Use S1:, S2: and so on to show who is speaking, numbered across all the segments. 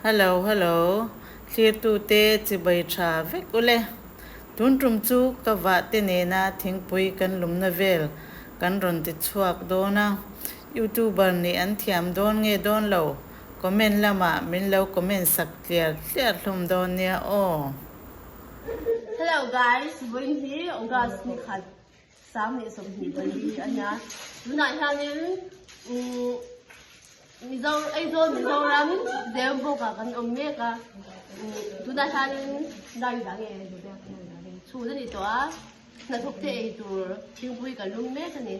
S1: Hello hello thlirtute chibai tha vek ule. Tun tum chu ka vah te nena thingpui kan lumna vel kan rawn ti chhuak dawn a. Youtuber nih an thiam dawn nge dawn lo comment lamah min lo comment sak tliar tliar hlawm dawn nia aw.
S2: Hello guys, vawiin hi August ni khat 2024 a nia. Tunah hianin umm Mizo Aizawl Mizoram Zembawk ah kan awm mek a. Umm tunah hianin dai dah nge chhun a ni tawh a, hnathawk te ei tur thingpui kan lum mek a ni.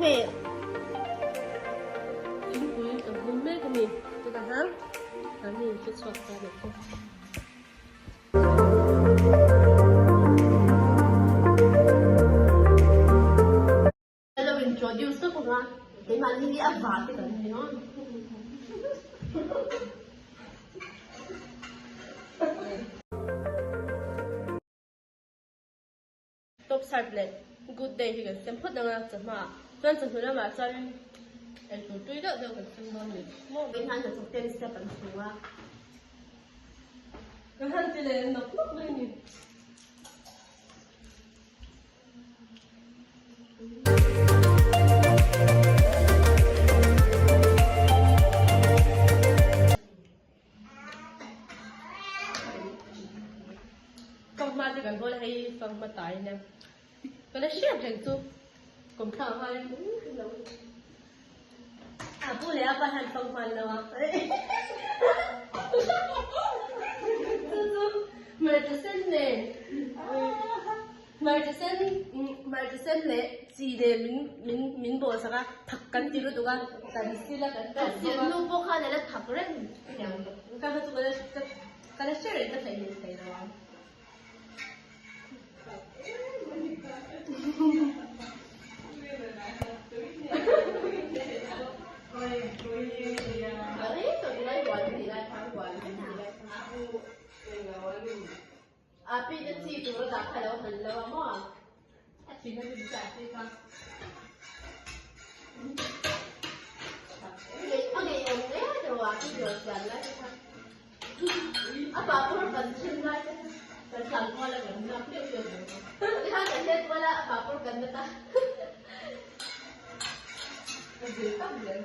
S2: Hei thingpui kan hum mek a ni chutah hian an in hre chhuak ta leh chu. Ka lo introduce tawp ang a, keimahni hi a vah te kan ni a. Top serve leh good day hi kan sem phawt ang a, chawhma ah chuan chawhnu lamah chuan eitur tui deuh deuh kan sem dawn a ni. Maw vei hian hnathawk ten step an chhung a, ka han ti leh nawk nawk mai a ni. Fanghma te kan hawl a hei fanghma tai nia ka la hriat reng chu kawmthlang ah khan a pu leh a pa hian fanghma an lo a chu chu hmarcha sen nen Hmarcha sen hmarcha sen leh chi nen min min min bawl sak a, thak kan ti lutuk a, kan sil a kan kan sil hnu pawh khan a la thak reng aniang ka kha chu ka la ka la hre reng ka theih leh thei lo ang. A pi te chi tur a dah kha lo han lo a maw? A thin a rim chiah si kha. A ngeiawm hle tawh a pi tur siam lai te kha. A pa pawh kan chhim lai te kha. Kan tlan kual a kan lak deuh deuh mai kha. Tikhan kan let kual a a pa pawh kan nat a. A zir tak zel.